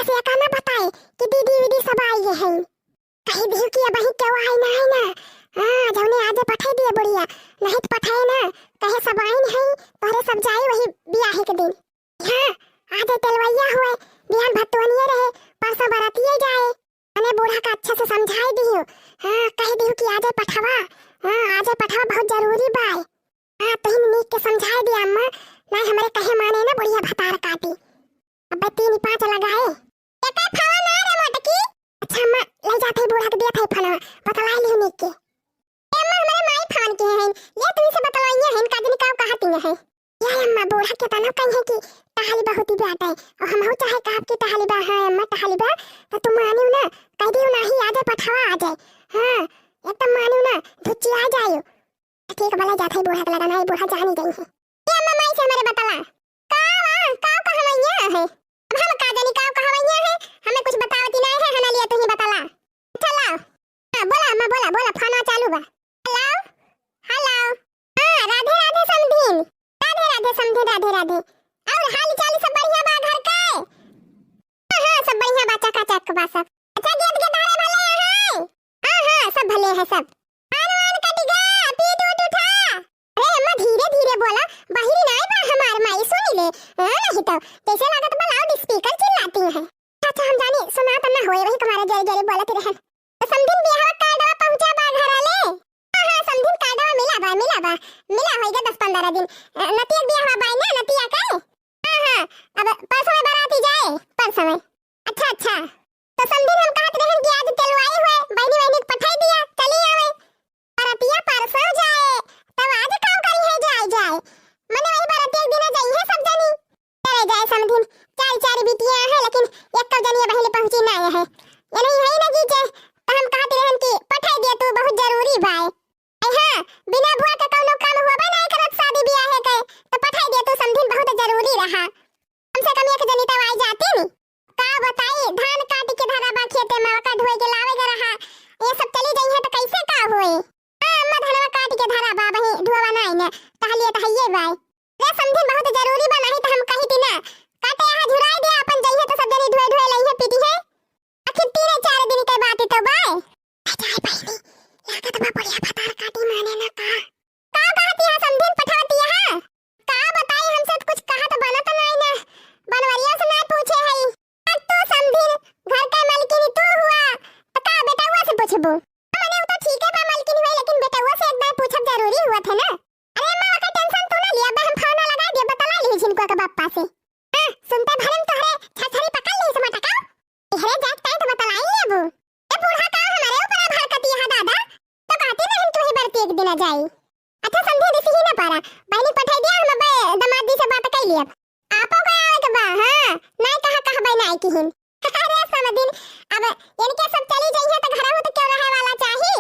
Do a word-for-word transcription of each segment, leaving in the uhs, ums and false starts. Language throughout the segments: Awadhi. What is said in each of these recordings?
से का ना बताए कि दीदी वीदी सब आइ गए हैं। कहि दिहु कि अबहीं केहू आइ ना है ना। हाँ, जौने आजे पठाई दिए बुढ़िया, नहीं तो पठाए ना, कहे सब आइन है, तोहरे सब जाई वही बियाहे के दिन। हाँ, आजे तेलवैया हुए, बिहान भतुअनिए रहे, परसों बरातिए जाए। अने बूढ़ा का अच्छा से समझाई दिहु। हाँ, कहि दिहु कि आजे पठवा, हाँ, आजे पठवा बहुत जरूरी बाय। हाँ, तुहिन नीक के समझाई दिया अम्मा, नहीं हमरे कहे माने ना बुढ़िया भतार काटी। अबे तीन पाँच लगाए। एकर फोन आ रे मोटकी। अच्छा अम्मा, ले जात है बूढ़ा के देत है फोन, बतलाई लिहु नीक के। ए अम्मा, हमरे माई फोन किहे हैं, ले तुमसे बतलाइए हैं, का जनी का कहती है। या अम्मा, बूढ़ा के तना कही है कि टहली बहुत ही बाटे, और हमहू चाहे का कि टहली बा, हाँ अम्मा टहली बा, तो तुम मानियो ना, कहि दियो नाही आजे पठवा आजे। हाँ, एकदम मानियो ना, धुच्ची आ जायो। ठीक भला जात है बूढ़ा के लगा, नाही बूढ़ा जानी गई है। ए अम्मा, माई से हमरे बतला। का वा? का कहवैया है? अब हम का जानी का कहवैया है? हमें कुछ बतावती नाही है, हना लिया तुही बतला। अच्छा लाओ। हाँ, बोला अम्मा, बोला, बोला, फोनवा चालू बा। हेलो, हेलो। हाँ, राधे राधे समधिन। राधे राधे समधिन, राधे राधे। और हाल चाल सब बढ़िया बा घर के? हाँ, हाँ, सब बढ़िया बा, चकाचक बा सब। अच्छा, गेद गेदारे भले हैं? हाँ, हाँ, सब भले हैं सब। आन वान कटि गा, पीट उठ उठा। अरे अम्मा, धीरे धीरे बोला, बहिरी नाई बा हमार माई, सुनी ले। हाँ, नहीं तो जैसे लागत बा लाउड स्पीकर चिल्लाती है। अच्छा, हम जानी सुनात ना होए, वही तुम्हारे जोरे जोरे बोलत रहन। तो समधिन बियाहवा कार्डवा पहुँचा बा घर ले? हाँ, हाँ, समधिन कार्डवा मिला बा, मिला बा, मिला होइगा दस पन्द्रह दिन। अ, नतिया के बियाहवा बाई ना, नतिया के? हाँ, हाँ, अब परसों में बाराती जाए, परसों में। अच्छा, अच्छा। तो समधिन हम कहत रहन कि आज तेलवाई हुए, बहिनी बहिनी के पठाई दिया, चली आवे। बरतिया परसों जाए, तब आज काम करी है, जाए, जाए। मने वही बरतिया के दिना जाई है सब जनी। चले जाए समधिन, चार चार बिटिया है, लेकिन एक कौ जनी बहिनी पहुँची ना है। ये नहीं है ना जीजे, तो हम कहत रहन कि पठाई दिया तू, बहुत जरूरी बाय। ए हाँ, बिना बुआ के कौनो काम होबे नाई करत शादी बियाहे के, तो पठाई दे तू समधिन, बहुत जरूरी रहा। कम से कम एक जनी तो आई जाती नी। का बताई, धान काट के धरा बा खेते में, ओका ढोए के लावे के रहा। ये सब चली जाई है तो कैसे का होए? हाँ, अम्मा धनवा काट के धरा बा, वही ढोवा नाई ने, टहलिए तो हइये बाय। रे समधिन, बहुत जरूरी बा, नहीं तो हम कही थी ना, काटे यहाँ झुराई दे, अपन जइहे तो सब जनी ढोए ढोए लइहे पीटी है। आखिर तीन चार दिन के बात ही तो बाय। ए जाए बहिनी, लागत बा बुढ़िया भतार काटी माने ना का। का कहती है समधिन पठवती है? का बताई, हमसे तो कुछ कहत बनत नाई ना। बनवरिया से ना पूछे हई। अब तू समधिन घर के मलकिनी तू हुआ, तो का बेटउआ से पूछबू? मने उ तो ठीक है बा मलकिनी हुई, लेकिन बेटउआ से एक बार पूछब जरूरी हुआ था ना। अरे अम्मा, ओकर टेंशन तू ना लिया, बे हम फोन लगा दिया, बतला ली झिनकुआ के बापा से। हाँ, सुनते भरम तोहरे छरछरी पकड़ ली से मटका। एहरे जात ताई तो बतलाई लेबू। ए बूढ़ा का हमारे ऊपर भड़कती है दादा? तो कहती नहीं तू ही बरती एक दिन आ जाई। अच्छा समझे दिस ही ना पारा। बहिनी पठाई दिया, हम अबे दमाद जी से बात कर लिया। आपो का आवे के बा, हाँ, नहीं कहा कहबे नहीं किहिन। अरे समधिन, अब इनके सब चली जाइए तो घर हो तो क्यों रहे वाला चाही?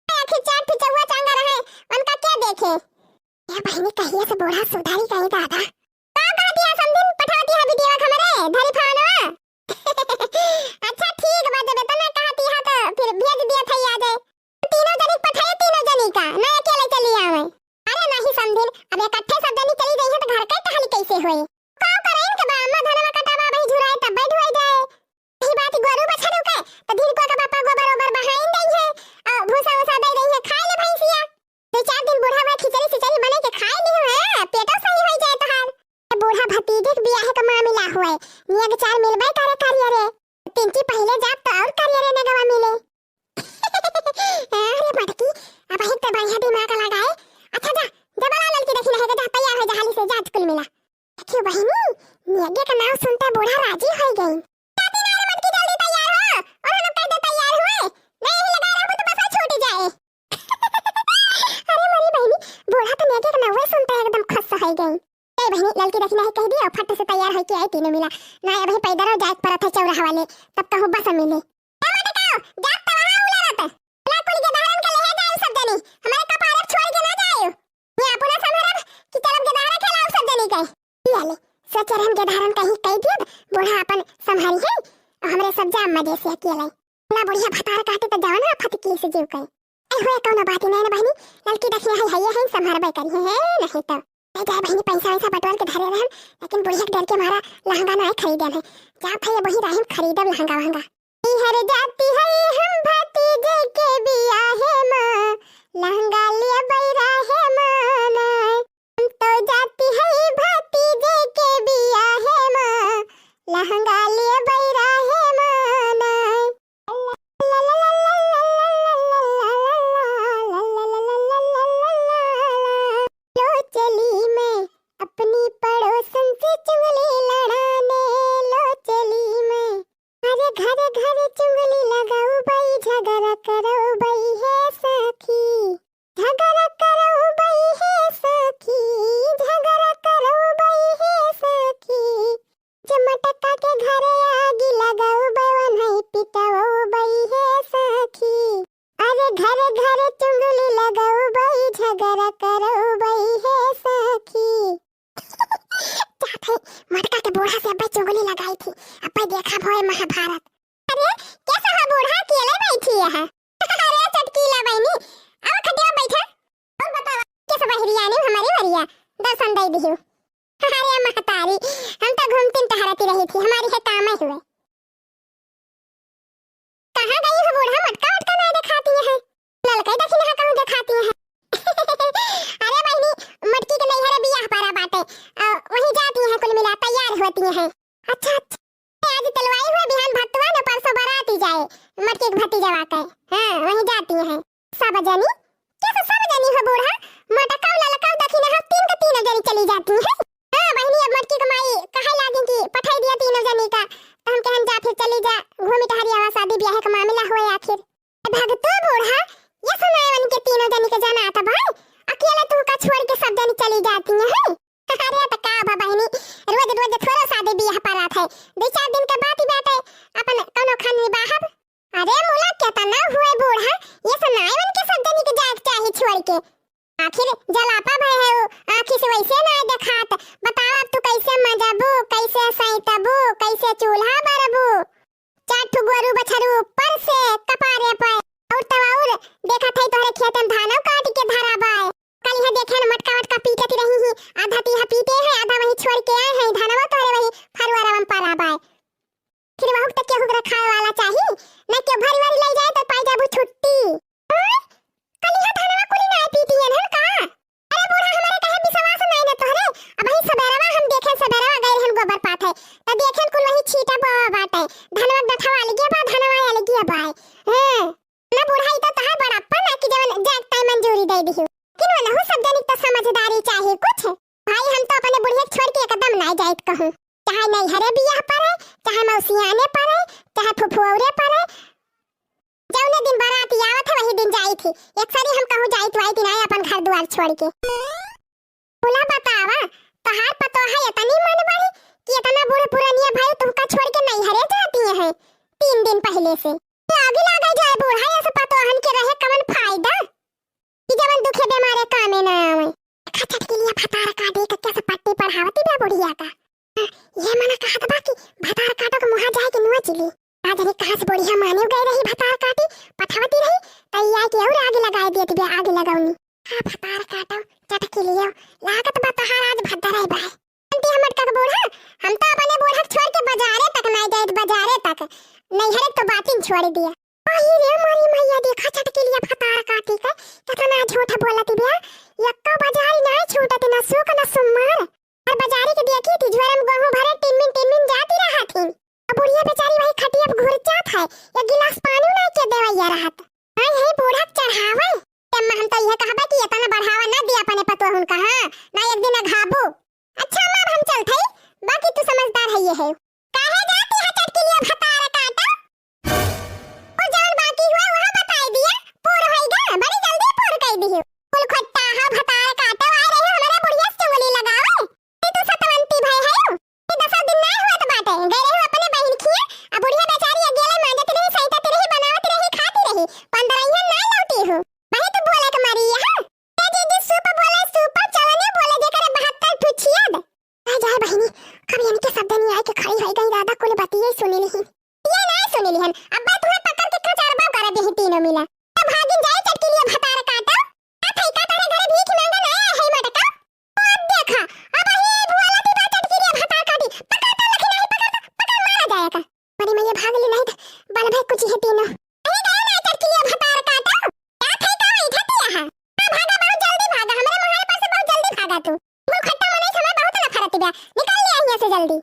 आखिर चार ठो चौवा चांगा रहे, उनका क्या देखे? ए बहिनी, कहिया से बूढ़ा सुधारी कहीं दादा। का कहती है समधिन, पठाती है बिटिया हमरे, धरी फोनवा। अच्छा ठीक बा, जब इतना कहती है तो फिर भेज दिया था आ जाए। तीनों जनी पठाए, तीनों जनी का, ना अकेले चली आवे। अरे नहीं समधिन, अब इकट्ठे सब जनी चली जाइए तो घर के टहल कैसे होई? का करे इनके बा, अम्मा धनवा कटावा वही झुराए तब बैठ हुई जाए। यही बात गोरू बछरू के, तो दिन को के बापा गोबर ओबर बहाइन दई है, और भूसा उसा दे दई है, खाए ले भैंसिया। दो चार दिन बूढ़ा हुआ खिचड़ी सिचड़ी बने के खाए ली हुए, पेटो सही हो जाए तोहार। ए बूढ़ा भतीजे के बियाह के मामला हुए, नियग चार मिलबे करे करिए रे। पिंकी पहले जात तो और करिए रे नगवा मिले। अरे मटकी, अब एक तो बढ़िया दिमाग लगाए। अच्छा जा, जा बोला ललकी देखी नहीं जा, तैयार हो जा हाली से, जा कुल मिला। देखियो बहिनी, नियगे का नाम सुनते बूढ़ा राजी हो गई। जाती ना रे मटकी, जल्दी तैयार हो, और हम लोग कैसे तैयार हुए? नहीं यही लगा रहू तो बस छूट जाए। अरे मोरी बहिनी, बूढ़ा तो नियगे का नाम सुनते एकदम खुश हो गई। ए बहिनी, ललकी देखी नहीं कह दी और फट से तैयार होके आई तीनों मिला। ना अबही पैदल जाए के परत है चौराहा वाले, तब कहूँ बस मिले। ए मटकाओ, जात तो वहाँ उलरत। ला कुल गेदहरन के लेहे जाए सब जनी, हमारे कपारे छोड़ के ना जाए। ये अपना समहरब कि चलब गेदहरा खेलाओ सब जनी के। पिया ले, सोचे रहन गेदहरन कहीं कह दियब, बूढ़ा अपन समहरी है, और हमरे सब जाम मजे से अकेले। ना बुढ़िया भतार काटे तो जाओ ना फटकी से जीव कहीं। ए हुए कौनो बात नहीं ना बहिनी, ललकी देखिए है, है, है, समहरबे करी है, नहीं तो। ए जाए बहिनी, पैसा वैसा बटोर के धरे रहन, लेकिन बुढ़िया के डर के मारा लहंगा नाय खरीदे है। जात है ये वही राहिन खरीदब लहंगा वहंगा। इहर जाती है हम भतीजे के बियाहे मा, लहंगा लिए बैराहे मा नाय। हम तो जाती है भतीजे के बियाहे मा, लहंगा लिए बैराहे मा नाय। लो चली मैं अपनी पड़ोसन से चुगली लड़ाने, लो चली मैं। अरे घर घर चुगली लगाऊ बई, झगड़ा करऊ बई है सखी, झगड़ा करऊ बई है सखी, झगड़ा करऊ बई है सखी। जब मटका के घरे आगी लगाऊ बई, वनई पिटऊ बई है सखी। अरे घर घर चुगली लगाऊ बई, झगड़ा करऊ बई है सखी। जात है, मटका के बूढ़ा से अब्बे चुगली लगाई थी, अब्बे देखा भोए महाभारत। अरे, कैसा है बूढ़ा, अकेले बैठी है? अरे चटकीला बहिनी, आओ खटिया बैठा। और बतावा, कैसे बहरिया ने हमारी वरिया दर्शन दे दियो? अरे महतारी, हम तो घूमती टहरती रही थी, हमारी है काम ही हुए। कहाँ गई हो बूढ़ा, मटका वटका नहीं दिखाती है? ललकई दखिनहा कहूँ दिखाती है। अरे बहिनी, मटकी के नैहरे बियाह परा बाटे, अ, वहीं जाती हैं, कुल मिला तैयार होती हैं। अच्छा, अच्छा। आज तेलवाई हुए, बिहान भतुआ न, परसों बारात ही जाए, मटकी के भतीजवा के। हाँ, वहीं जाती हैं। सब जनी? कैसे सब जनी हो बूढ़ा? मटका, ललका, दखिनहा, तीन के तीनों जनी चली जाती हैं। हाँ बहिनी, अब मटकी के माई कहे लागी कि पठाई दिया तीनों जनी का, तो हम कहन जा फिर चली जा, घूमी टहरी आवा, शादी ब्याह के मामला हुए आखिर। भगतो बूढ़ा, ये सुनाए उनके तीनों जनी के जनात बा, अकेला तू का छोड़ के सब जनी चली जाती हैं। अरे त का बा बहिनी, रोज रोज थोड़ो शादी बियाह परात है, दो चार दिन के बात ही बाटे, अपन कौनो खान निबाहब। अरे मुला, केतना हुए बूढ़ा, ये सुनाए उनके सब जनी के जाए के चाही छोड़ के। आखिर जलापा भय है उ, आँखी से वैसे ना देखात। बताओ अब तू कैसे मजबू, कैसे सैतबू, कैसे चूल्हा बरबू? चार ठो गोरू बछरू ऊपर से कपारे पे, और तब और देखत है तोहरे खेत में धानो काट के धरा बाय। कल इहे देखे न मटका वटका पीटत रही ही, आधा तीहा पीटे है, आधा वहीं छोड़ के आए हैं, धनवा तोहरे वहीं फरुआरवा में परा बाय। फिर वहुक त केहू के रखाए वाला चाही, न केहू भरी वारी लई जाए त पाई जाबू छुट्टी। हाँ? कलिहा धनवा कुली नाय पीटियन हन का? अरे बूढ़ा, हमारे कहे विश्वास नाय न तोहरे। अबहीं सबेरवा हम देखेन, सबेरवा गए रहन गोबर पाथे, त देखेन कुल वही छींटा बोवा बाटे। धनवा के डठवा अलगे बा, धनवा अलगे बा। हाँ। ना बूढ़ा, ई त तहार बड़प्पन ना कि जवन जाए के तय मंजूरी दे दिहु। किन वनहु सब जनी त समझदारी चाही कुछ। भाई, हम तो अपने बुढ़िया के छोड़ के एकदम नाय जाइत कहूँ। चाहे नैहरे बियाह परे, चाहे मौसियाने परे, चाहे फुफुआरे परे, जौने दिन बारात आवत है, वही दिन जाई थी। एक सारी हम कहूँ जाई तो आई थी ना अपन घर द्वार छोड़ के। बोला बतावा, तोहार पतोह है इतनी मन बड़ी कि इतना बूढ़ पुरानिया भाई तुमका छोड़ के नैहरे जाती है तीन दिन पहले से। आगे लागे जाए बूढ़ा, ऐसे पतोहन के रहे कवन फायदा? कि जवन दुखे बेमारे कामे ना आवे। देखा चटकिलिया भतार काटे के कैसे पट्टी पढ़ावती बा बुढ़िया का। ये मना कहत बा कि भतार काटो के मुहा जाए के नुआ चिली। आज रे कहाँ से बुढ़िया माने गए रही भतार काटी, पठावती रही, तई आए के और आगे लगाए देत बा, आगे लगौनी। हाँ भतार काटो, चटकिलियो, लागत बा तोहार आज भद्दा रहे बाय। जानती हम मटका के बूढ़ा, हम तो अपने बूढ़ा के छोड़ के बाजारे तक नाय जाइत, बाजारे तक। नैहरे तो बातिन छोड़ दिया। अही रे मोरी मैया, देखा चटकिलिया भतार काटी के, केतना झूठ बोलत बिया। यक्को बाजारी नाय छूटत, न सुक न सुम्मार। और बाजारी के देखी थी, झोरा में गेहूं भरे टिनमिन टिनमिन जाती रहत ही। अब बुढ़िया बेचारी वही खटिया पे घुरचात है, एक गिलास पानी नाय के देवैया रहत। हाय हे बूढ़ा के चढ़ावे। अम्मा, हम तो यह कहबा कि इतना बढ़ावा ना दिया अपने पतोहुन का, हाँ, ना एक दिन अघाबू। अच्छा अम्मा, अब हम चलत हई, बाकी तू समझदार है ये है। काहे जाती है चटकिलिया भतार काटा? और जौन बाकी हुआ वह बताई दिया, पूर होई गा, बड़ी जल्दी पूर कर दियो। कुल खोट्टा हा भतार काटा, आ रहे हमारे बुढ़िया से चुगली लगावे। ये तू सतवंती भय है, ये दसा दिन ना हुआ तो बाटे, गए रहे अपने बहिन खिया, आ बुढ़िया बेचारी अकेले मांजत रही, सैतत रही, बनावत रही, खाती रही, पंद्रह ना लौटी हो। वही तो बोले के मारी है। ए दीदी, सूप बोले, सूप, चवने बोले, जेकरे बहत्तर ठो छियद। आ जाए बहिनी, कब इनके सब जनी आए के खड़ी होई गई, दादा कुल बतिये सुन लिहिन। ये ना सुन लिहन, अब तुम्हें पकड़ के कचरबा करब यही तीनों मिला। तो भागिन जाए चटकिलिया भतार काटा। आ थई का तारे घरे भीख मांगा ना आए है मटका। ओ अब देख, चिह तीनों। अरे गया ना चटकिलिया भतार काटो। का थे का बैठा थी यहाँ? हाँ, भागा, बहुत जल्दी भागा, हमरे मोहारे पर से बहुत जल्दी भागा तू। मुँह खट्टा मनई समय बहुत नफरत बा, निकल लिया यहाँ से जल्दी।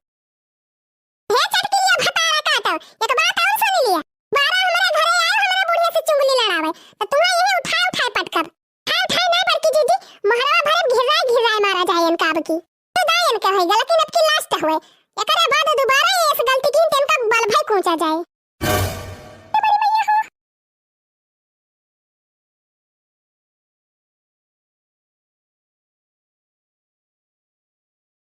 हे चटकिलिया भतारा काटो, एक बात और सुन लिया, बारा हमरे घरे आए, हमरे बुढ़िया से चुंगली लड़ावे, तो तुम्हें यही उठाए उठाए पटकब। उठाए उठाए ना बड़की जीजी, मोहरवा भरे घिर्राए घिर्राए मारा जाए इनका अब की। तो दाई इनके होई गलती, अब की last होए, एकरे बाद दोबारा ये इस गलती की इनका बल भई कूचा जाए।